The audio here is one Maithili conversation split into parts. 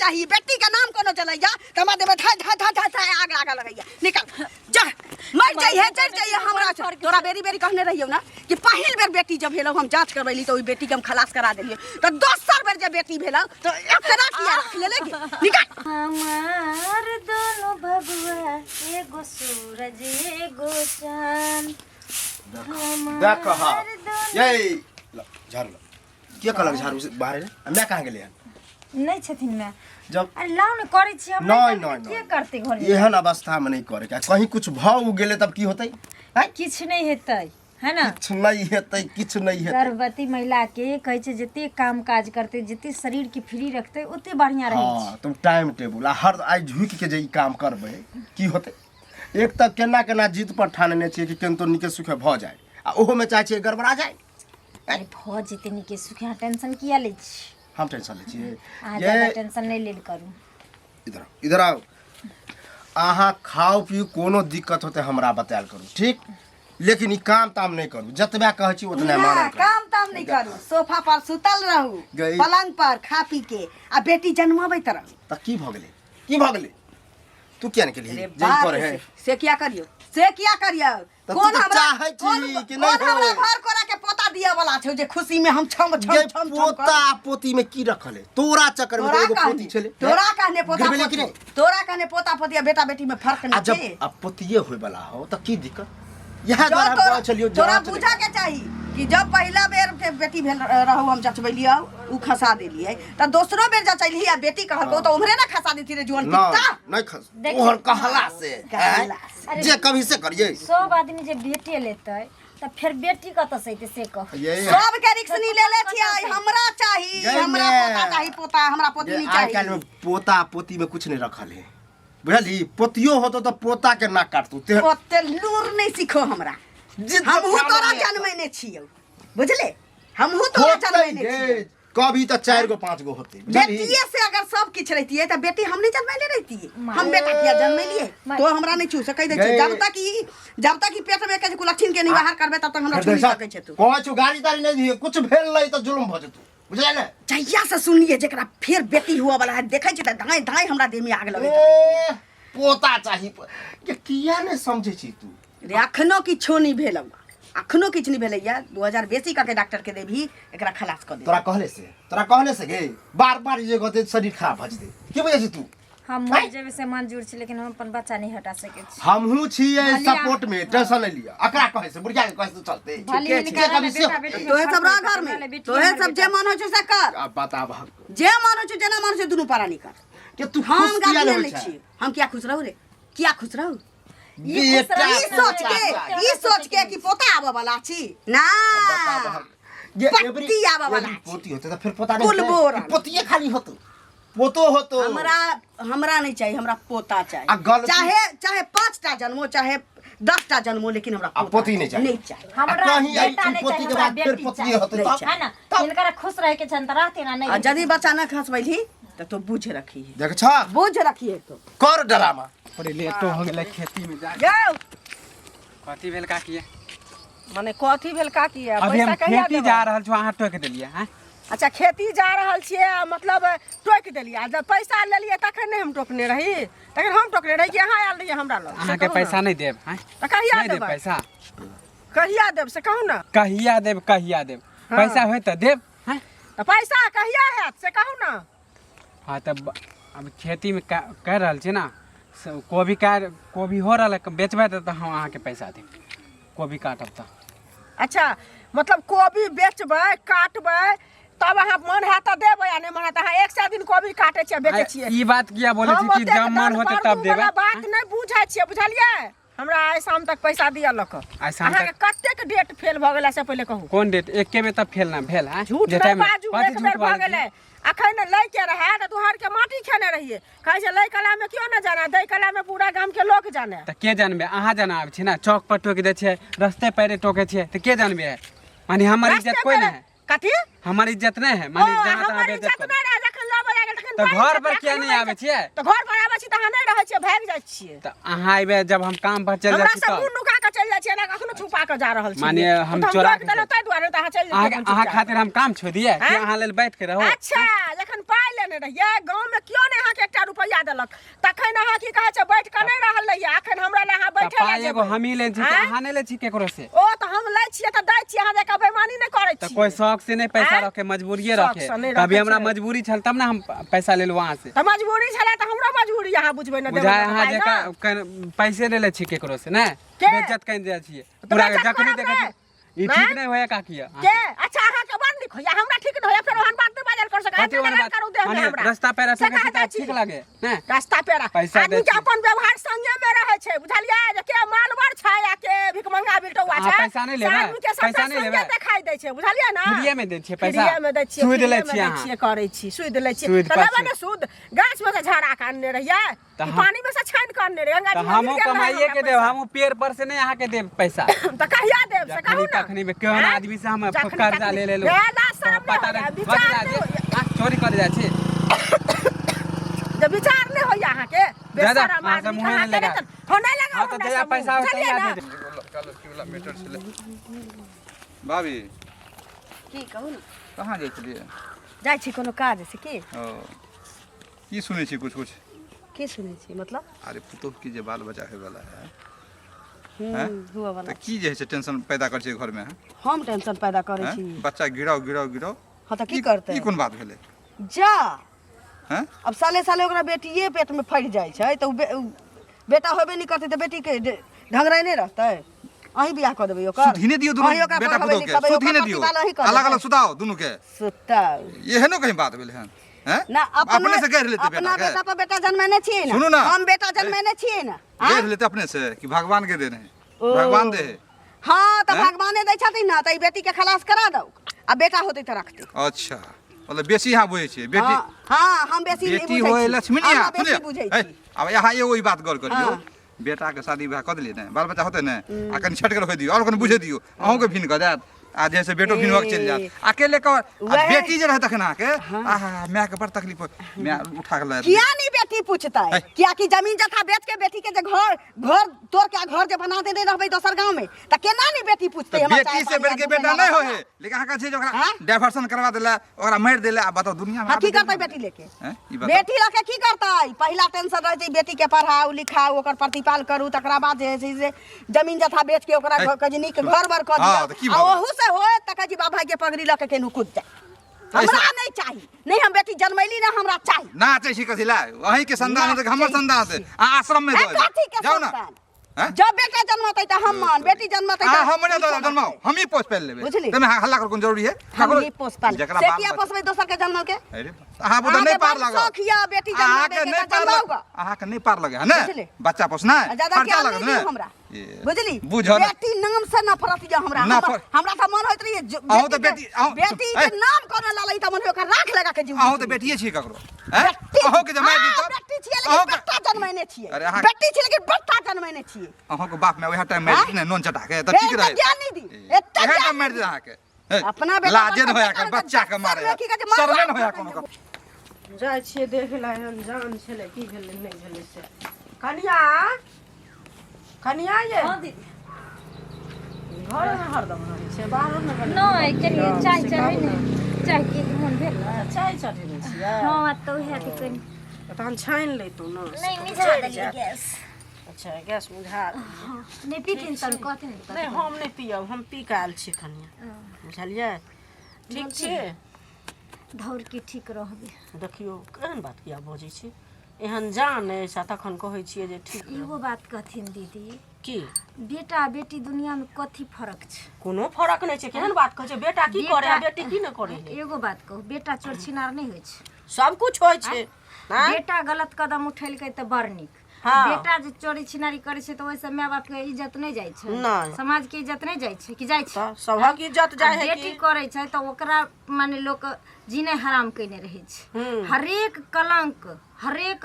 चाही बेटी के नाम कोनो चलैया त हमरा देह में धाय धाय धाय धाय धाय आग लागल लगैया निकल जा मर जाइए जर जाइए हमरा से। तोरा बेरी बेरी कहने रहियौ ना कि पहिल बेर बेटी जब भेलौ हम जांच करबैली तो ओइ बेटी के हम खलास करा देलियै तो दोसर बेर जब बेटी भेलौ तो एकरा किया रख लेले कि निकल हमार दोनों बबुआ एगो सूरज एगो चांद देख हाँ ये ल, झाड़ू ल के कहलक झाड़ू से बाहर ले आ मैं कहाँ गेलै हन नहि छथिन माय जब अरे लाउ ने करै छी हम नहीं करबै नहीं तऽ के नहीं करतै घर में एहन अवस्था में नहीं करे के कहीं कुछ भऽ गेलै तब की होतै आँय? किछु नहि हेतै है ना किछु नहि हेतै किछु नहि हेतै गर्भवती महिला के कहै छै जते काम काज करतै जते शरीर के फ्री रखतै ओते बढ़िया रहै छै हाँ तुम टाइम टेबुल आ हर आइ झुकि के जे ई काम करबै की होतै एक तऽ केना केना जिद पर ठानने छियै कि केनतो नीके सुखे भऽ जाय आ ओहोमे चाहै छियै गड़बड़ा जाय अरे भऽ जेतै नीके सुखे अहाँ टेंशन किया लै छी हम टेंशन लै छियै अहाँ ये ज्यादा टेंशन नहि लेल करू इधर आओ इधर आओ अहाँ खाउ पीउ कोनो दिक्कत होतै हमरा बतायल करू ठीक लेकिन ई काम ताम नहि करू जतबे कहै छी ओतने ना, मानल करू काम ताम नहीं करू सोफा पर सुतल रहू गई। पलंग पर खा पी के आ बेटी जन्माबैत रहू तऽ की भऽ गेलै की भऽ गेलै तू किया नहि केलही अरे जे ई बाप करे है से किया करियो से किया करियो तऽ तू कोन तऽ हमरा चाहै छी कोन कि नहि कोन हमरा होय। घर कोरा के पोता दिया वाला छौ जे खुशी में हम छम छम गे छम छम पोता पोती में की रखल है तोरा चक्कर में तोरा तो एगो कहने पोती छले तोरा कहने पोता गिरबेले कि पोती नहि तोरा कहने पोता पोती आ बेटा बेटी में फर्क आ नहीं जब छै आ पोतिये होय वाला हो तऽ की दिक्कत इएह जो दुआरे हम तोरा कहै छलियौ तोरा जाँच बुझऽ के चाही कि जब पहिला बेर के बेटी भेल रहू हम जचबैलियौ उ खसा देलियै तऽ दोसरो बेर जचैलही आ बेटी कहलकौ तऽ उम्हरे ना खसा देती रे जुअन ना कुत्ता नहीं खस देखियौ। तोहर कहला से कहला आँय? जे कभी से करिए सब आदमी जे बेटे लेतै तऽ फेर बेटी कतऽ से अयतै से कह ये सबके रिक्स नहीं ले ले छियै हमरा चाही गई हमरा मैं। पोता चाही पोता हमरा पोती ये नहीं आइ काल्हि चाही में पोता पोती में कुछ नहीं रखल है बुझलही पोतियो होतो तऽ पोता के नाक काटतू ते ओते लूर नहीं सीखो हमरा जिद हमहू पर तोरा ठानने। जनमैने छियौ बुझले हमहू तोरा होतै जनमैने छियौ गे, कभी तऽ चारि गो पाँच गो होतै बुझलही बेटिए से अगर सब किछु रहितियै तऽ बेटी हम नहीं जनमैले रहितियै हम बेटा किया जनमैलियै तो हमरा नहीं छू सकै दै छै गई। जब तक ई जब तक ई पेट में के कुलक्षण के नहीं बाहर करबै तब तक हमरा छू नहीं सकै छै तू कहै छौ गाड़ी ताड़ी नहि दिहे कुछ भेल नहि तऽ जुलुम भऽ जेतौ बुझलै ने जहिया से सुनलियै जेकरा फेर बेटी हुआ वाला है देखै छै तऽ धाँइ धाँइ हमरा देह में आग लगैत रहैए। ए, पोता चाही ये किया नहि समझै छी तू रे अखनो किछो नहि भेल अखनो किछु नहि भेलैया 2000 बेसी कऽ के डॉक्टर के देबही एकरा खलास कऽ दे तोरा कहले से तोरा कहले से गे बार बार जे कहते शरीर खराब भऽ जेतै की बुझै छी तू हम मरि जेबै से मंजूर छी लेकिन हम अपन बच्चा नहि हटा सकै छी हमहूँ छियै भले सपोर्ट में टेंशन नहि लिअ एकरा कहै से बुढ़िया के कहै से चलते भले जे हिनका कभी रहले से बेटा बेटी तोहे सब रह घर में तोहे सब जे मन होइ छौ से कर आब बताब हम जे मन होइ छौ जेना मन होइ छौ दुनू प्राणी कर के तू हम खुश किया गार्जियन नहि होइ नहि छै छी हम किया खुश रहू रे किया खुश रहू ई खुश बेटा रहू, ई सोच के ई सोच के कि पोता आबऽ वाला छी ना बताब हम ये पट्टी एवरी आबऽ वाला एवरी छै। पोती होते तऽ फिर पोता नहीं कुल होतै। बोरा। ई पोतिये खाली होतौ पोतो होतो हमरा हमरा नहीं चाहिए हमरा पोता आ चाहिए गलती- चाहे चाहे पांच टा जन्मो चाहे 10 टा जन्मो लेकिन हमरा आ पोती नहीं चाहिए। नहीं चाहिए हमरा आ कहीं आई बेटा नहीं पोती चाहिए के हमरा बाद फिर बेटी पोतिये चाहिए होतै तब है ना हिनकरा खुश रहे के छन त रहते ना नहीं आ यदि बच्चा न खसबैली तो तो बुझ रखी है देख छ बुझ रखी है तो कर डरामा बड़ी लेटो हो गेलै खेती में जा जाओ कथी भेल काकी मने कथी भेल काकी आ अभी हम पैसा कहिया खेती देबै जा रहल छौ अहाँ टोकि देलियै हैं अच्छा खेती जा रहल छियै आ मतलब टोकि देलियै आ जब पैसा लेलियै तखन नहि हम टोकने रही तखन हम टोकने रही कि अहाँ आयल रहियै हमरा लग से अहाँके कहू ने। पैसा नहि देब हैं तऽ कहिया नहि देब देबै पैसा कहिया देब से कहू ने कहिया देब कहिया देब हाँ। पैसा होय तऽ देब हैं तऽ पैसा कहिया हैत से कहू ने हाँ तऽ अब खेतीमे करि रहल छी ने से कोबी काट कोबी हो रहल है बेचबै तऽ हम अहाँके पैसा देब कोबी काटब तऽ अच्छा मतलब कोबी बेचबै काटबै तब अहाँ मन हैत तऽ देबै आ नहि मन हैत तऽ अहाँ 100 दिन कोबी काटै छियै बेचै छियै ई बात किया बोलै हम छी कि ओतेक जब मन दान होतै तब पालतू देबै वाला बात नहि बुझै छियै बुझलियै हमरा आइ शाम तक पैसा दिअ लऽ कऽ आइ शाम तक? अहाँके कतेक डेट फेल भऽ गेलै से पहिले कहू कोन डेट एके बेर तऽ फेल ना भेल हैं झूठ जे नहि टाइम बाजू कथी एक झूठ बेर भऽ बाजै छी? गेलै अखन लै के रहै तऽ दुहार के माटी खेने रहियै कहै छै लै कला में क्यों न जाना दै कला में पूरा गाम के लोग जाने तऽ के जानबे अहाँ जाना आबै छी ने चौक पर टोकि दै छियै रस्ते पैरे टोकै छियै तऽ के जानबे माने हमर रास्ते इज्जत कोई पर नहीं है कथी हमर इज्जत नहीं है ओ माने जहाँ तहाँ हमर बेइज्जत इज्जत करू नहि रहै जखन लऽ बजा गेल तखन तऽ भागि घर जाइ पर छियै, किया अखन नहि रहै आबै छियै। छियै तऽ घर पर आबै छी तऽ अहाँ नहि रहै छियै भागि जाइ छियै तऽ अहाँ अयबै जब हम काम पर चलि जाइ हमरा छी से तब मुँह नुका कऽ चलि जाइ छियै एना कखनो छुपा कऽ जा रहल छियै माने हम ओ तऽ चोरा रोकि के देलहुँ ताहि दुआरे तऽ अहाँ चलि अहाँ जेतियै अहाँ चुपचाप। खातिर हम काम छोड़ि दियै कि आँय? अहाँ लेल बैठ के रहू अच्छा जखन पाइ लेबै लेने रहियै, गाँवमे केओ नहि अहाँके एकटा रुपैआ देलक, तखन अहाँ की कहै छै बैठ कऽ नहि रहल रहियै, अखन हमरा लए अहाँ तऽ बैठे लए पाइ एगो जेबै। हमही लै छी तऽ आँय? अहाँ नहि लै छी केकरो से? ओ तऽ हम लै छियै तऽ दै छियै, अहाँ जकाँ बेईमानी नहि करै तऽ छियै। कोइ शौक से नहि पैसा आँय? रखे, मजबूरिये शौक रखे। से नहि कभी रखै हमरा छै। मजबूरी छल तब ने हम पैसा लेलहुँ अहाँ से। तऽ मजबूरी छलै तऽ हमरो मजबूरी अहाँ बुझबै ने, देबै बुझाय ने तऽ अहाँ पाइ जकाँ ने। पैसे नहि लै छी केकरो से, नहि के? बेज्जत कहि जाइ छियै तऽ पूरा। बेज्जत जखनी करब देखै ने? छी ई नहि? ठीक नहि होया काकी के? अच्छा, अहाँके बड़ नीक होइया, हमरा ठीक नहि होइया? फेर ओहन बात नहि बाजल कर सकै। कथी ओहन बात? करू देह में माने हमरा रास्ता पेरा से ठोकै छी कहा तऽ जाइ छी? ठीक लागे नहि? रास्ता पेरा पैसा दै आदमी के छी। अपन व्यवहार संगे में रहै छै, बुझलियै? जे के मालवर छै आ के भिखमंगा बिलटौआ अहाँ छै, पैसा नहि से लेबै? आदमी के सबटा पैसा नहि संगे लेबै? देखाई दै छै, बुझलियै ना? फ्रीये में दै छियै पैसा? फ्रीये में दै छियै, सूद लै फ्रीये में छियै दै अहाँ। छियै, करै छी, सूद लै छियै। सूद तऽ पर लेबै ने सूद। सूद? गाछ में से झड़ा के अनने रहियै तऽ कि हम- पानी में से छानि के अनने रहियै? गंगा तऽ जी में गिर हमहूँ गेल रहै कमाइए हमरा के देब, पैसा। हमहूँ पेड़ पर से नहि अहाँके देब पैसा। तऽ कहिया देब से कहू जखनी ना? तखनी केहन आँय? आदमी से हम जखनी कर्जा तखनी। ले लेलहुँ ए, लाज शरम नहि पता होइया, नहि विचार बच नहि होइया। हाँ, चोरी कर जाइ छी। जे विचार नहि होइया अहाँके, दादा, बेशरम अहाँ सब आदमी मुँहे अहाँ नहि केने लगा। तऽ- हो, नहि लगाउ हाँ तऽ हमरा जहिया सब पैसा मुँह, होतै बुझलियै तहिया ना? दे देब। चलो की वाला मैटर छलै भाभी? की कहू ने। कहाँ जाइ छलियै? जाइ छी कोनो काज से की। ओ की सुनै छी कुछ कुछ? की सुनै छी मतलब? अरे पुतोह की जे बाल बच्चा होय वाला है। हम्म, हुआ वाला। तऽ की जे है से टेंशन पैदा कर छै घर में? हम टेंशन पैदा करै हैं? छी? बच्चा गिराओ गिराओ गिराओ। हाँ तऽ की करतै? ई कोन बात भेलै? जा। हैं? अब साले साले ओकरा बेटिए पेट में फटि जाइ छै तऽ उ बेटा होबे नहि करतै तऽ बेटीके ढंगराइ नहि रहतै? अहीं बियाह कऽ देबै ओकर? सुधीने दियौ दुनू अहीं ओकरा बेटा पढ़ेबै पुतोह के लिखेबै, ओकर सुधीने दियौ, प्रतिपाल अहीं कऽ अलग देबै। अलग सुताओ दुनू के। सुताउ। एहनो कहीं बात भेलै हन? हैं? ना अपने से गढ़ लेते अपना बेटा के। बेटा पर बेटा जनमेने छियै ने। सुनू ना। हम बेटा जनमेने छियै ने, आँय? गढ़ लेते अपने से कि भगवान के देने है? ओ। भगवान दे है। हाँ तऽ हैं? भगवाने दै छथिन ने, तऽ ई बेटी के खलास करा दौ आ बेटा होतै तऽ रखतै। अच्छा, मतलब बेसी यहाँ बुझै छियै बेटी? हाँ हाँ, हम बेसी नहि बेटी बुझै होए छी। लक्ष्मी अहाँ बेसी सुनिए बुझै है, छी। आब यहाँ एगो ई बात गौर करियौ। हाँ। बेटा के शादी विवाह कऽ देलियै ने, बाल बच्चा होतै ने, आ कनि छटकर होइ दियौ और कनि बुझे दियौ, अहूँके भिन्न कऽ देत आ जे से बेटो भिन्न भऽ के चलि जायत अकेले कऽ। आ बेटी जे रहत तखन अहाँके आहा मायके बड़ तकलीफ होय, माय उठा के लऽ जायत। किया नहीं बेटी पूछतै? है। किया कि जमीन जथा बेच के बेटी के जे घर घर तोड़ के आ घर जे बना देने रहबै दोसर गांव में तऽ केना नहीं बेटी पूछतै? तऽ हमर बेटी चाय से पानी बढ़ के आ दू बेटा महीना नहीं बाद। होय है, लेकिन अहाँ कहै छियै जे ओकरा हाँ? डाइवर्सन करवा देला, ओकरा मारि देला, आ बताउ दुनिया में हाँ, की आबै करतै देना बेटी लेके? हैं? ई बताउ। बेटी लऽ के की करतै? पहिला टेंशन रहै छै बेटी के पढ़ाउ लिखाउ, ओकर प्रतिपाल करू, तकरा बाद जे छै से जमीन जथा बेच के ओकरा है। कहै छै नीक घर बर कऽ हाँ, तऽ की दियौ। आ भऽ गेल? ओहू से होय तऽ कहै छै बाप भाई के पगड़ी लऽ के केनहु कूद जाय। हमरा नहीं चाही, नहीं हम बेटी जनमैली ना हमरा चाही। नाचै छी कथी लए? अहीं के संतान हेतै कि हमर संतान हेतै? अहाँ आश्रम में है, दऽ एबै। कथी के जाउ ना। संतान? हैं? जब बेटा जन्मतै तऽ हम मान, बेटी जन्मतै अहाँ तऽ हमरे दऽ जन्माउ, हमही पोस पालि लेबै। बुझली? ताहिमे अहाँ हल्ला कर कोन जरूरी है? हम ही पोस पाल जकरा से बाल किया बच्चा- पोसबै दोसर के जन्मल के? अरे अहाँ बुझ नहीं अहाँके पार बड़ लागल। शौख यऽ बेटी अहाँके जन्माबै के नहीं तऽ पार जन्माउ लग गऽ। अहाँके नहीं पार लगे है ने बुझली? बच्चा पोसनाइ आ ज्यादा खर्चा ज्ञान लागत नहि ने। दियौ हमरा। ए, बुझली? बुझल। बेटी नाम से नफरत यऽ हमरा। नफरत। हमरा तऽ मन होइत रहिए अहूँ तऽ बेटी- अहूँ- बेटी ए। के नाम कोनो ललै तऽ मन होय ओकर राख लगा के जीव। अहूँ तऽ बेटिए छी ककरो हैं? बेटी अहूँके जमाय हाँ, दी बेटी छियै लेकिन अहूँके बेटा जनमेने छियै। अरे अहाँ- बेटी छियै लेकिन बेटा जनमेने छियै। अहूँके बाप में वएह टाइम मारि हाँ? देत ने नोन चटा के तऽ हे, ठीक एते रहे। ज्ञान नहि दी, एते एहे ज्ञान टाइम मारि नहि देत अहाँके। हे, अपना बेटा लाजे पर न होया बेटा कर बच्चा के सर मारे में की कहै छै, शर्मे न मारबा होया कोनो के। जाइ छियै देख लै हन जान छलै की भेलै नहि भेलै से। कनिया, कनिया ये। हाँ दीदी। घरमे हरदम रहै छै, बाहरो मे कनि नहि, कनि से चाय कहू चढ़ै ने। ने, चाय के मोन भेल ने। चाय चढ़ेने छियै? हाँ तऽ उएह तऽ कनि तहन छानि लैतहुँ ने। नहि, मिझा देलियै गैस। अच्छा, गैस बुझा देलियै। नहि पीथिन तऽ कहथिन तऽ। नहि, हम नहि पियब, हम पी कऽ आयल छी कनिया, बुझलियै? ठीक छी। धौर की ठीक रहबै? देखियौ, केहन बात किया बजै छी? एहन जान अछि आ तखन कहै छियै जे ठीक रहब। एगो बात कहथिन दीदी? की? बेटा बेटी दुनियामे कथी फरक छै? कोनो फरक नहि छै। केहन बात कहै छै? बेटा की करे आ बेटी की नहि करे है? एगो बात कहू, बेटा चोर छिनार नहि होइ छै? सब कुछ होइ छै। आँय? बेटा गलत कदम उठेलकै तऽ बड़ नीक। हाँ। बेटा जे चोरी छिनारी करै छै तऽ ओहिसँ माय बापके इज्जत नहि जाइ छै? नहि। समाजके इज्जत नहि जाइ छै कि जाइ छै? तऽ सभक इज्जत जाइ आ है। बेटी की करै छै तऽ ओकरा माने लोक जीने हराम कयने रहै छै। हरेक कलंक, हरेक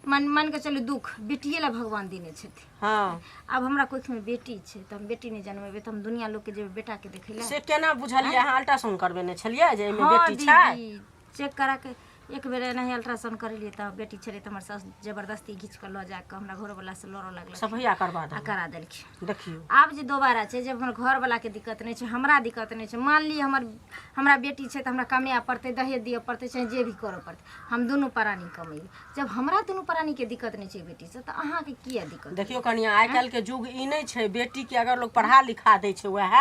मान मान के चलू दुख बेटिए लए भगवान देने छथिन। आब हमरा कोखिमे बेटी छै तऽ हम बेटी नहि जनमेबै तऽ हम दुनिया लोकके जेबै बेटाके देखै लए? से केना बुझलियै? अहाँ अल्ट्रासाउंड करबेने छलियै जे एहिमे हाँ बेटी छै? दीदी, चेक करा के एक बेर एनाही अल्ट्रासाउंड करेलियै तऽ बेटी छलै तऽ हमर सासु जबरदस्ती घीच कऽ लऽ जाकऽ हमरा घरोवलासँ लड़ऽ लगलखिन सफैया करबा आ दे करा देलखिन। देखियौ आब जे दोबारा छै, जब हमर घरवलाके दिक्कत नहि छै, हमरा दिक्कत नहि छै, मान ली हमर हमरा बेटी छै तऽ हमरा कमाए पड़तै, दहेज दिअ पड़तै, चाहे जे भी करऽ पड़तै, हम दुनू प्राणी कमेबै। जब हमरा दुनू प्राणीके दिक्कत नहि छै बेटीसँ, तऽ अहाँके किया दिक्कत? देखियौ कनिया, आइ काल्हिके युग ई नहि छै। बेटीके अगर लोक पढ़ा लिखा दै छै उएह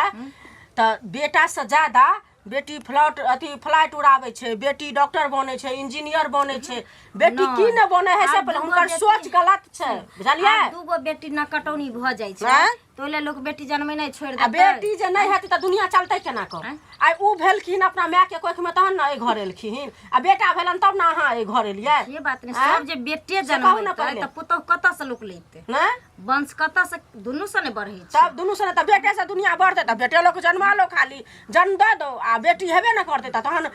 तऽ बेटासँ ज्यादा बेटी फ्लॉट अथी फ्लाइट उड़ाबै छै, बेटी डॉक्टर बनै छै, इंजीनियर बनै छै, बेटी की नहि बनै है से आब पहिले दूगो हुनकर बेटी- सोच गलत छै, बुझलियै? आब दूगो बेटी न कटौनी भऽ जाइ छै आँय? तऽ ओहि लए लोक बेटी जन्मेनाइ छोड़ि आ देतै? बेटी जे नहि हेतै तऽ दुनिया चलतै केना कऽ? आँय? आइ उ भेलखिन अपना मायके कोखिमे तहन ने एहि घर एलखिन, आ बेटा भेलनि तब ने अहाँ एहि घर एलियै। से बात नहि। आँय? सब जे बेटे से कहू ने जन्मेतै पहिले। तऽ पुतोहु कतऽसँ लोक लैतै? नहि वंश कतऽसँ? दुनूसँ ने बढ़ै छै। तब दुनू से तऽ बेटे से दुनिया बढ़तै, तऽ बेटे लोक जन्मा लो, खाली जन्म दऽ दो, आ बेटी हेबे ने करतै तऽ तहन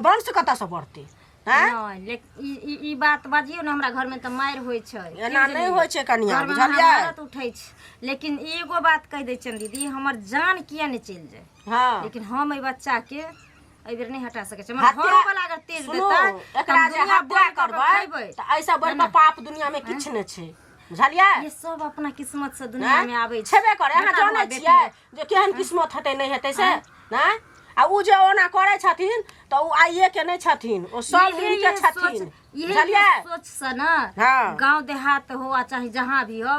वंश कतऽसँ बढ़तै? आँय? नहि, लेकिन ई ई ई बात बाजियौ ने हमरा घरमे तऽ मारि होइ छै। की एना नहि बुझलियै? होइ छै कनिया, घरमे बुझलियै? महाभारत उठै छै। लेकिन एगो बात कहि दै छियनि दीदी, हमर जान किया नहि चलि जाय, हँ, लेकिन हम एहि बच्चाके एहि बेर नहि हटा सकै छी। हमर हत्या- घरोवला अगर तेज सुनू, देतै तऽ एकरा हम जे दुनिया हत्या बलि कऽ कऽ करबै खयबै। तऽ एहिसँ बड़का पाप दुनियामे किछु नहि छै, बुझलियै? ये सब अपना किस्मत से दुनिया में आबै छै। छेबे करे। अहाँ बेटा जानै हुआ, बेटी छियै हुआ। जे केहन किस्मत हेतै नहि हेतै से नहि। आ उ जे ओना करै छथिन तऽ उ आइए के नहि छथिन, ओ सब इहे दिन के ये छथिन, इहे बुझलियै? ये सोच से ना हाँ। गांव देहात हो आ चाहे जहाँ भी हो,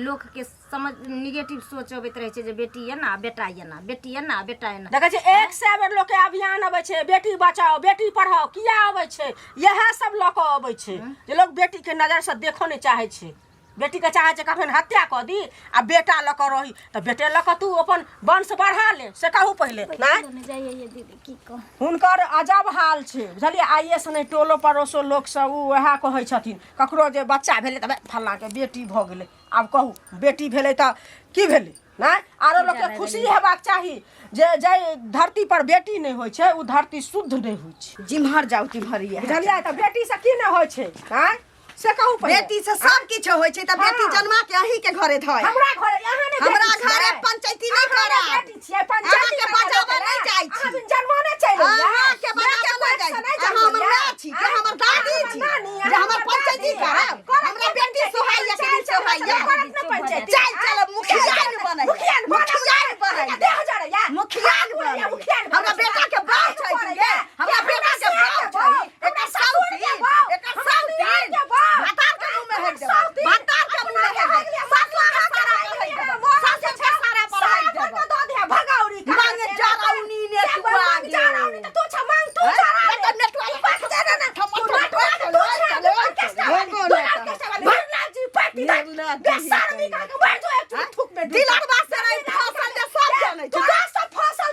लोक के समझ निगेटिव सोच अबैत रहै छै जे बेटी ये ना बेटा ये ना, बेटी ये ना बेटा ये ना। देखै छियै 100 बेर लोकके अभियान अबै छै, बेटी बचाओ बेटी पढ़ाओ। किया अबै छै? इएह सब लऽ कऽ अबै छै जे लोक बेटीके नजरसँ देखऽ नहि चाहै छै। बेटीके चाहै छै कखन हत्या कऽ दी आ बेटा लऽ कऽ रही। तऽ बेटे लऽ कऽ तू अपन वंश बढ़ा ले, से कहू पहिले। नहि जाइए ये दीदी, की कहू, हुनकर अजब हाल छै, बुझलियै? आइए से नहि, टोलो पड़ोसो लोकसभ ओ उएह कहै छथिन, ककरो जे बच्चा भेलै तऽ फल्लाँके बेटी भऽ गेलै। आब कहू, बेटी भेलै तऽ की भेलै? नहि, आरो लोकके खुशी हेबाक चाही जे जाहि धरती पर बेटी नहि होइ छै ओ धरती शुद्ध नहि होइ छै। जिम्हर जाउ तिम्हर इएह। बुझलियै? तऽ बेटीसँ की नहि होइ छै? आँय, से कहू पहिले। बेटी से सब किछु होइ छै, तऽ बेटी हाँ। जन्मा के अहीं के घरे धय। हमरा घरे अहाँ नहि हमरा बेटी घरे छियै? पंचायती नहि अहाँ नहि करब। बेटी छियै, पंचायती अहाँके करा बजाबऽ देतै नहि ने। जाइ छी। अहाँ बिन जन्माने चलि एलियै। अहाँके मायके बजाबऽ नहि कोखिसँ जाइ छी। नहि अहाँ हमर जन्मलियै। माय छी कि हमर दादी अहाँ छी नानी, जे अहाँ हमर हमर पंचायती दादी। करब? करब हमरा ने बेटी पंचायती, सोहाइया कि नहि चल, चल, सोहाइया? करब ने पंचायती। चल चल, मुखिया ने बनैया, मुखिया ने बनैया। मुखिया ने बनैया। देह जरैया। मुखिया ने मुखिया बनैया। मुखिया ने हमरा बनैया। बेटा के बाप छै गे, हमरा बेटा के बाप छै। एकर साउथी, एकर साउथी भातार के मुंह में हेक देबै, भातार के मुंह में हेक देबै, सासुर के सारा पर हेक देबै, सासुर के सारा पर हेक देबै। मांग जरौनी ने तू आगे। दिलरबा से रही फसल जे सब जानै छै।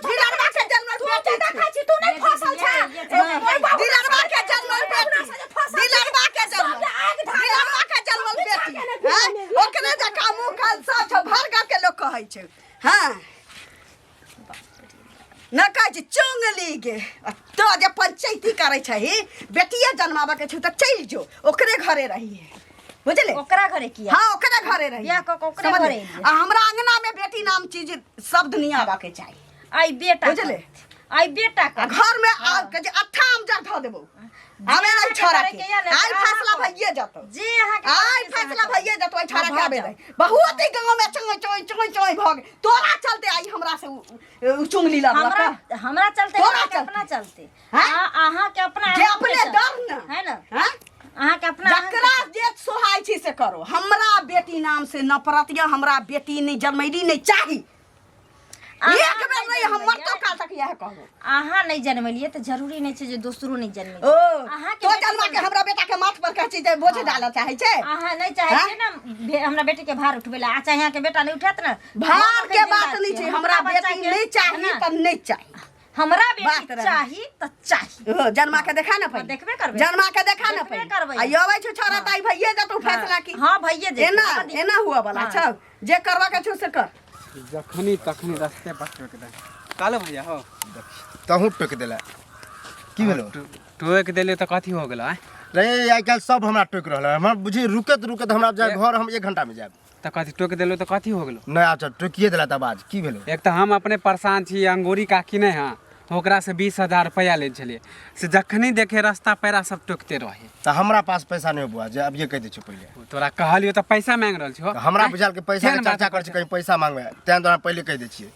दिलरबा के जन्मल बेटी छै। दिलरबा के जन्मल बेटी, दिलरबा के जन्मल, दिलरबा के जन्मल बेटी, हैं? ओकरे जकाँ मुँह कान सब छै, भर घर के लोक कहै छै। हँ न, कहै छै चुंगली गे। आ तो जे पंचायती करै छही, बेटिए जन्माबऽ के छौ तऽ चलि जो, ओकरे घरे रहिए, बुझले? ओकरा घरे किया? हाँ, ओकरे घरे रही। बियाह कऽ कऽ ओकरे समझले? घरे एलियै। आ हमरा अंगना में बेटी नाम चीज शब्द नहीं आबऽ के चाही, आई बेटा बुझले? करत। आई बेटा आ कर घर में आ के जे अट्ठा हम जर धऽ देबौ आबे नहीं अहाँके छोड़ा करैके के। या ने, आई अहाँ फैसला करब। भइए जतौ। जे अहाँके आई करैके से अहाँ फैसला करब। भइए जतौ। आई छोड़ा के भऽ आबे जाउ। नहीं। बहुत ही गांव में चोय चोय चोय चोय भऽ गेल तोरा चलते। आई हमरा से उ चुंगली लड़लक। हमरा हमरा चलते? तोरा अहाँके चलते। अपना चलते। हैं? अहाँके अपना जे अहाँके अपने चलते। डर न है ना? हैं? अहाँके अपना अहाँके जकरा जे सोहाय छी से करो। हमरा बेटी नाम से नफरत यऽ, हमरा बेटी नहि जन्मैली नहि चाही। अहाँ एक बेर नहि नहि, हम मरतो जन्मेलियै। काल तक इएह कहबो। अहाँ नहि जन्मेलियै तऽ जरूरी नहि छै जे दोसरो नहि जन्मेलियै। ओ अहाँके तो बेटी जन्मा के हमरा बेटा के माथ पर कहै छी जे बोझ डालऽ चाहै छै। अहाँ नहि चाहै हाँ? छियै ने हमरा बेटी के भार उठबै लए, आ चाहे अहाँके बेटा नहि उठायत ने। भार हम के एखन बात जिन्दा नहि छियै। छै। हमरा बच्चा बेटी के- नहि चाही है ना? तऽ नहि चाही। हमरा बात बेटी रहै। चाही तऽ चाही। ओ जन्मा के देखा ने पहिले। देखबे करबै। जन्मा के देखा ने देखबे पहिले। करबै। आ अबै छौ छोरा तऽ आई भइए जेतौ फैसला की। हाँ, भइए जेतै। एना हमरा दिक्कत- एना हुआ वाला हाँ। छौ, जे करबा के छौ से कर। जखनी तखनी रस्ते पर टोक दे। कालो भैया हो। तहूँ टोकि देला, की भेलो? टोक देलियै तऽ कथी हो गेलो आँय? रे, आइ काल्हि सब हमरा टोकि रहल है। हमरा बुझी रुकैत रुकैत हमरा जाय घर, हम 1 घंटा में जायब। तऽ कथी टोक देलियै तऽ कथी हो गेलो? नहि, अच्छा टोकिए देला तब आज की भेलो? एक तऽ हम अपने परेशान छी, अंगूरी काकी नहि हँ, ओकरासँ 20,000 रुपैआ लै छलियै से जखनी देखे रास्ता पैरा सब टोकते रहे। तऽ हमरा पास पैसा नहि बुआ जे अभिये कहि दै छियौ पहिले। तोरा कहलियौ तऽ पैसा मांगि रहल छियौ। तऽ हमरा बुझायल कि पैसा के चर्चा करै छी कहीं पैसा मांगबै, तें दुआरे पहिले कहि दै छियै।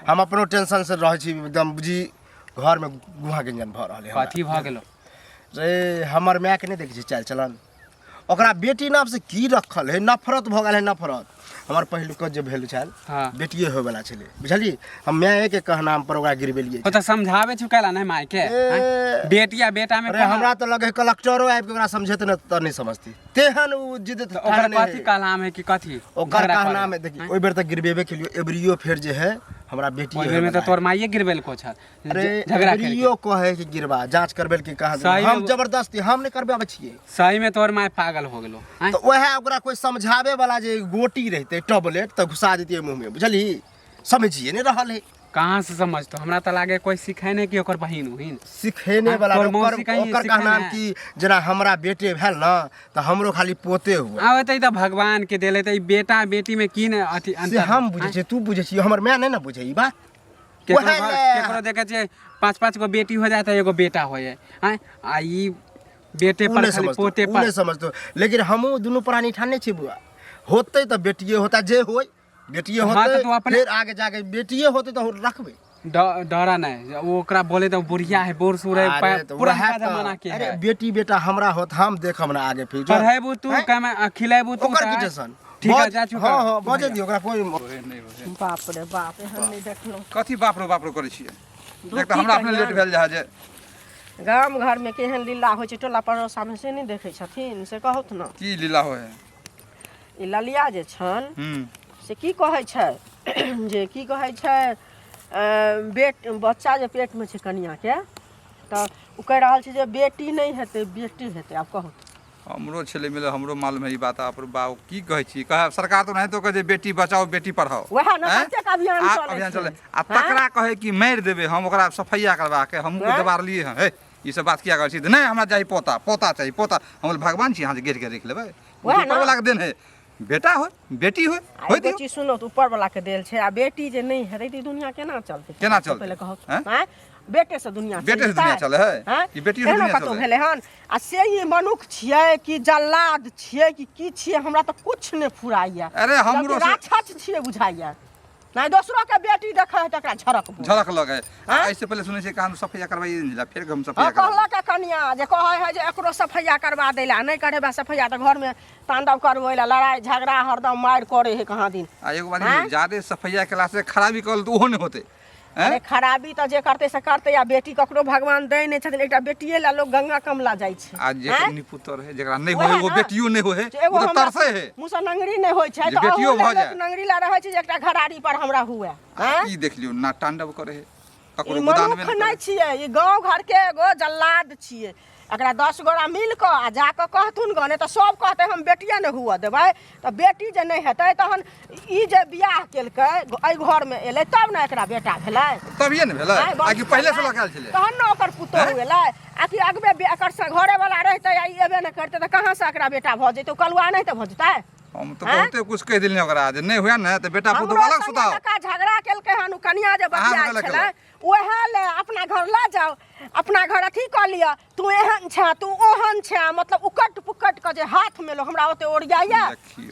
हम अपनो टेंशन से रहै छी एकदम, बुझी घरमे गुहा गंजन भऽ रहल है। कथी भऽ गेलो रे? हमर मायके नहि देखै छी चालि चलन, ओकरा बेटी नाम से की रखल है, नफरत भऽ गेल है नफरत। हमर पहिलुक जे भेल छल बेटिए होयवला छलै बुझलियै, हम मायके कहनाम पर ओकरा गिरबेलियै। ओ तऽ समझाबै छौ कैला नहि मायके बेटी आ बेटा में? अरे हमरा तऽ लगे कलेक्टरो आबि के ओकरा समझेतै ने तऽ नहि समझतै, तेहन ओ जिद। ओकर कथी कहनाम है कि कथी ओकर कहनाम है? देखी ओहि बेर तऽ गिरबेबे केलियो, एबरियो फेर जे है हमरा बेटी। ओहि बेर में तऽ तोर माइए गिरबेलको छल। अरे झगड़ा एबरियो कहे कि गिरबा, जांच करबे कि कहाँ हम जबरदस्ती हम नहीं करबे आबै छियै। सही में तोर माय पागल हो गेलो। तऽ वएह ओकरा कोई समझावे वाला जे गोटी रहते टैबलेट तऽ घुसा देतियै मुँह में बुझली, समझिए नहीं रहल है। कहाँ से समझतो? हमरा तऽ लागे कोई सिखाय नहीं कि ओकर बहिन उहिन सिखेने वाला ओकर ओकर कहना कि जेना हमरा बेटे भेल ना तऽ हमरो खाली पोते हुए। आब तऽ ई तऽ भगवान के देले, तऽ ई बेटा बेटी में की ने अथी अंतर हम बुझै छियै, तू बुझै छियै, हमर माय नहीं ने बुझै ई बात। केकरो देखै छियै 5-5 गो बेटी हो जाए तऽ एगो बेटा हो जाए, आँय आ ई बेटे पर खाली पोते पर नहीं समझतो। लेकिन हमहूँ दुनू प्राणी ठाने छियै बुआ, होतै तऽ बेटिए होता, जे होय बेटिए होतै, तू अपने फेर आगे जाके बेटिए होतै तऽ रखबै। डरा नहीं, वो ओकरा बोले तो बुढ़िया है, बूढ़ सूढ़ है, पुराना जमाना के। अरे बेटी बेटा हमरा होत हम देखब ना आगे फिर। पढ़ेबू तू, कमे खिलेबू तू, ओकर की टेंशन? ठीक है जा चुका। हां हां बजे दियो ओकरा कोई। बाप रे बाप, एहन नहि देखलहुँ। कथी बाप रे बाप रे करै छियै? एक तऽ हमरा अपने लेट भेल जा जे गाम घरमे केहन लीला होइ छै टोला पड़ोसामे से नहि देखै छथिन, से कहौथ ने की लीला होइ है? ई ललिया जे छन से की कहै छै जे की कहै छै बेट बच्चा जे पेटमे छै कनिआँके, तऽ ओ कहि रहल छै जे बेटी नहि हेतै बेटी हेतै। आब कहू हमरो छलै मिलल, हमरो मालूम है ई बात। आप बाबू की कहै छी? कह सरकार तऽ ओनाहितो कहै छै बेटी बचाओ बेटी पढ़ाओ, वएह ने कतेक अभियान चलै अभियान चलै, आ तकरा कहै कि मारि देबै हम ओकरा सफैया करबा के, हमहूँ देबारलियै हँ। हे ई सब बात किया करै छी? नहि हमरा चाही पोता, पोता चाही पोता। हम भगवान छी अहाँ जे गेट के रखि लेबै? ऊपर वाला के देन है, बेटा हो बेटी हो हो दियो। चीज सुनो तऽ ऊपर वाला के देल छै, आ बेटी जे नहि हेतै तऽ दुनिया केना चलतै? केना चलतै पहिले कहू? आँय बेटे से दुनिया बेटे से दुनिया चले है कि बेटी से दुनिया चले? भेलै हन आ से ई मनुख छियै कि जल्लाद छियै कि की छियै, हमरा तऽ कुछ नहि फुराइया। अरे हमरो राक्षस छियै बुझाइया, नहीं दोसरो के बेटी देखै है तकरा झड़क झड़क लगे। ऐसे पहले सुनै छै कि हम सफैया करवाई नहीं, फिर हम सफैया करवा कहलक कनिया जे कहै है जे एकरो सफैया करवा दैला, नहीं करेबा सफैया तऽ घर में तांडव करबै ला, लड़ाई झगड़ा हरदम मारि करे है कहाँ दिन। आ एगो बात, ज्यादे सफैया केला से खराबी करल तऽ ओहो नहीं होते। अरे खराबी तऽ जे करतै से करतै, आ बेटी ककरो भगवान दै नहि छथिन, एकटा बेटिए ला लोग गंगा कमला जाइ छै। आ जे निपुतर है जेकरा नहि होय एगो बेटियो नहि होय, ओ तऽ तरसै है, मुँह से नंगरी नहि होइ छै, तऽ बेटियो भऽ जाय नंगरी ला रहै छै जे एकटा घरारी पर हमरा हुए। ई देख लियौ ना तांडव करे है ककरो गोदान में नहि छियै, ई गाँव घर के एगो जल्लाद छियै। एकरा 10 गोरा मिल कऽ आ जा कऽ कहथुन गऽ, नहि तऽ सब कहतै हम बेटिए नहि हुअ देबै। तऽ बेटी जे नहि हेतै तहन ई जे बियाह केलकै एहि घरमे एलै तब ने एकरा बेटा भेलै, तभिए ने भेलै, आ कि पहिले से लऽ छलै तहन ने ओकर पुतोहु एलै। आ कि अगबे एकर से घरे वाला रहितै आ ई एबे नहि करतै तऽ कहाँ से एकरा बेटा भऽ जेतै? कलुआ नहि तऽ भऽ जेतै। हम तऽ बहुते कुछ कहि देलियै ओकरा जे नहि हुए ने तऽ बेटा पुतोहु अलग सुताओ। झगड़ा केलकै हन ओ कनिया जे बतियाइ छलै वएह ले अपना घर लऽ जाउ, अपना घर अथी कऽ लिअ, तू एहन छे तू ओहन छे, मतलब उकट पुकट कऽ जे हाथ मेलो हमरा ओते ओरियाइया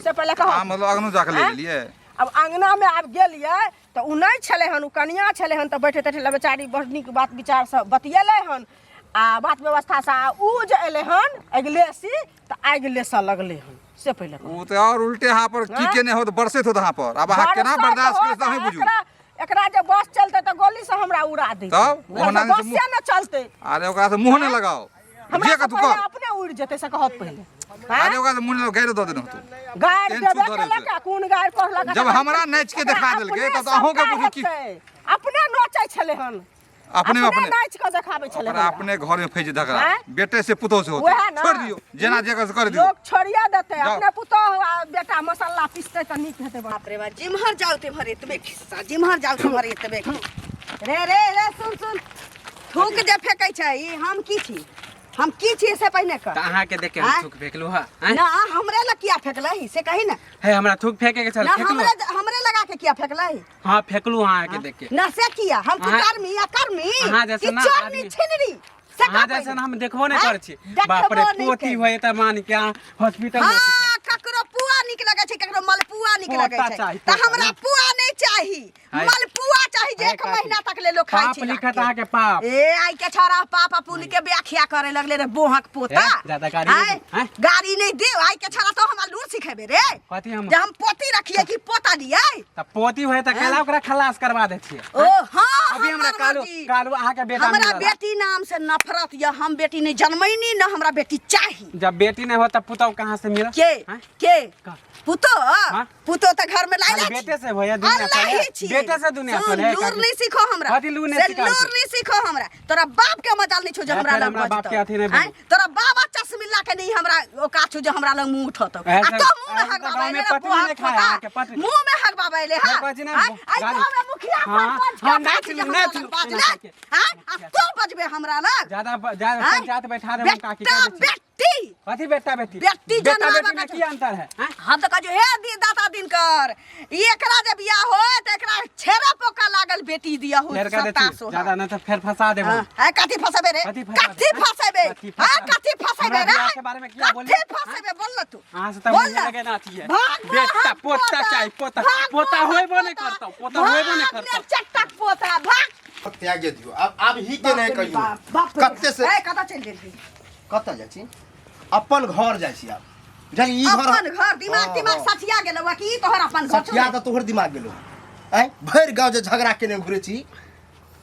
से पहिले कहू। मतलब अङ्गनो जाके ले गेलियै? अब अङ्गनामे आब गेलियै तऽ ओ नहि छलै हन, ओ कनिया छलै हन, तऽ बैठे तैठे लए बेचारी बड़ नीक बात विचारसँ बतियेलै हन आ बात व्यवस्थासँ, आ उ जे एलै हन अगिलेसी तऽ आगि लेसऽ लगलै हन से पहिले कहू। ओ तऽ आओर उल्टे अहाँ पर की केने होत, बरसैत होत अहाँ पर, आब अहाँ केना बर्दाश्त करै से अहीं बुझू। एकरा जे बस चलते तऽ गोली से हमरा उड़ा दे तब ओहना बसे न चलते। अरे ओकरा से मुंह न लगाओ, जे कतु कर अपने उड़ जेते से कहत पहिले। अरे ओकरा से मुंह न गारि दऽ देने होतू। गारि देबे केलक, कोन गारि पढ़लक? जब हमरा नाच के देखा देलकै तब अहूँ के बुझू की अपने नोचै छलै हन, अपने अपने नाच के देखाबै छलै। अपने घर में फैज झगड़ा बेटे से पुतोह से होते, छोड़ दियो जेना जे कर दियो, लोग छोड़िया देते अपने पुतोह आ बेटा मसाला पिसते त नीक हेतै। बाप रे बाप, जिम्हर जाउ तिम्हर एतबे खिस्सा, जिम्हर जाउ तिम्हर एतबे। रे रे रे सुन सुन, थूक जे फेकै छै ई हम की छी? हम की छियै से पहिने कह। तऽ अहाँके देख के हम आँय? थूक फेकलू हँ, आँय? ना हमरे लग किया फेकलही से कही ना। हे हमरा थूक फेके के छल, ना फेकलू। हमरे हमरे लगा के किया फेकलही? हाँ फेकलू अहाँके देख के। ना से किया हम अहाँ- कुकर्मी या कर्मी अहाँ जैसे कि ना चोरनी आदमी- छिनरी से अहाँ कह जैसन पहिले। हम देखबो नहि आँय? करै छी। देखबो बाप रे नहि पोती करै। होय तऽ मान के अहाँ हॉस्पिटल में हाँ ककरो पुआ निक लगे छै, ककरो मलपुआ निक लगे पोता छै। चाही, तऽ पोता, हमरा ने? पुआ नहीं चाही, हाय। मलपुआ चाही जे हाय एक काकी। महीना तक ले लोग खाइ पाप छै। लिखत अहाँके पाप। ए आई के छोरा पाप आ पुण्य के व्याख्या करे लगले रे बोहक पोता। ए, ज्यादा गाड़ी नहीं आय, दे, आय। गाड़ी नहीं दे आई के छोरा तो हमरा लूर सिखेबे रे। कथी हम? जे हम पोती रखिए कि पोता दिए? तऽ पोती होय तऽ कैला ओकरा खलास करवा दै छियै? ओ हाँ, अभी हमरा हमर कालू मर्जी। कालू अहाँके बेटा हमरा मिलल। बेटी नाम से नफरत या हम बेटी नहीं जन्मैनी न हमरा बेटी चाही। जब बेटी नहीं हो तब पुतहु कहाँ से मिलत? के हाँ? के का? पुतो? हाँ? पुतो त घर में लाइला खाली छी। बेटे से भैया दुनिया अल्लाह चले। ही छी। बेटे से दुनिया सुन, चले, लूर काकी। नहीं सीखो हमरा। कथी लूर नहीं से सिखाबै लूर छी? नहीं सीखो हमरा। तोरा बाप के मजाल नहीं छौ जे ए, हमरा फेर लग हमरा बाप बजतौ। के अथी नहीं आँय? बोलू। तोरा बाबा चश्मिल्ला के नहीं हमरा औकात छौ जे हमरा लग मुंह उठतौ। आ ऐसे- तो मुंह में ऐसे हक तऽ बाबा गाँवमे एले रे, पटरी बुआ नहि खाय पोता। अहाँके, पटरी। मुंह में हक बाबा एले, हाँ? नहि कहै छी ने, आँय? आइ गाली। गाँव में मुखिया हाँ, सरपंच के हाँ, औकात नाच छै जे लू, हमरा नाच लग लू, बाजलै। एना करके। आँय? आ तू बजबे हमरा लग? ज्यादा ज्यादा आँय? पंचायत बैठा देब हम काकी, बेटा कह दै छी। बेटी। कथी बेटा बेटी? बेटी बेटा जनमाबऽ बेटी में के की अंतर है? आँय? हम तऽ कहै हे दी दाता दिनकर, ई एकरा जे बियाह होय तऽ एकरा छेड़ा पोका लागल बेटी दिया हो फेर कह दै सत्ता छी, सोहा। ज्यादा नहीं तऽ फेर फंसा देब हम। हाँ, कथी फंसेबे रे? कथी फंसा कथी देब? फंसेबे? कथी हाँ, फंसा कथी फंसेबे हमरा रे? बियाह के बारे में किया कथी बोलिए? फंसेबे? बोल ना तू। अहाँ से तऽ बोल मुँहे ना। लगे ना अथी है। भाग बेटा भाग पोता चाही, पोता। भाग पोता भाग होइबो नहीं पोता। करतौ, पोता होइबो नहीं भाग करतौ। ने चटक पोता, भाग। त्यागे दियौ आब, आब ही के नहीं कहियौ। बाप रे। कते से ए, कतऽ चलि गेलही? कतऽ जाइ छी? अपन घर जाइ छी आब, बुझलियै? ई घर अपन घर दिमाग हाँ, दिमाग हाँ। सठिया गेलौ कि ई तोहर अपन घर छौ? सठिया तऽ तोहर दिमाग गेलौ। आँय, भरि गाँव जे झगड़ा केने घुरै छी,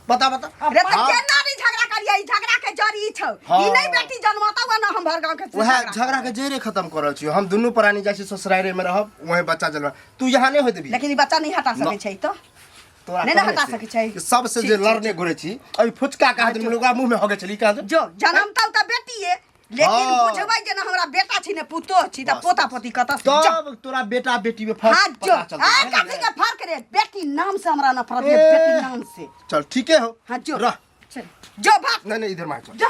बता बता। रे तऽ हाँ। केना नहीं झगड़ा करियै? ई झगड़ा के जड़ ई छौ। हाँ। ई नहीं बेटी जन्मतौ आ ना हम भर गाँव के वएह झगड़ा। झगड़ा के जड़े खत्म कर रहल छी। हम दुनू प्राणी जाइ छी ससुरारे में रहब, वहीं बच्चा जनम। तू यहाँ नहीं होय देबी। लेकिन ई बच्चा नहीं हटा सकै न। छै तो। तोरा नहीं ना कहने हटा से सकै छै। कि सबसे ठीक जे छै, लड़ने घुरै छी, अभी फुचका कहा दिन ओकरा मुंह में होगे छली कहा जो जनमतौ तऽ बेटिए, लेकिन हाँ। बुझबै जे ना हमरा बेटा छी ने पुतोह छी तऽ बस, पोता पोती कतऽ से? जो। तब तोरा बेटा बेटी में फर्क हाँ जो। पता चलतौ, आ बुझलियै? कथी के फर्क रे? बेटी नाम से हमरा नफरत ये, ए। बेटी नाम से। चल ठीके हो। हाँ जो। रह। चल जो भाग। नहीं नहीं इधर मार चल। जो।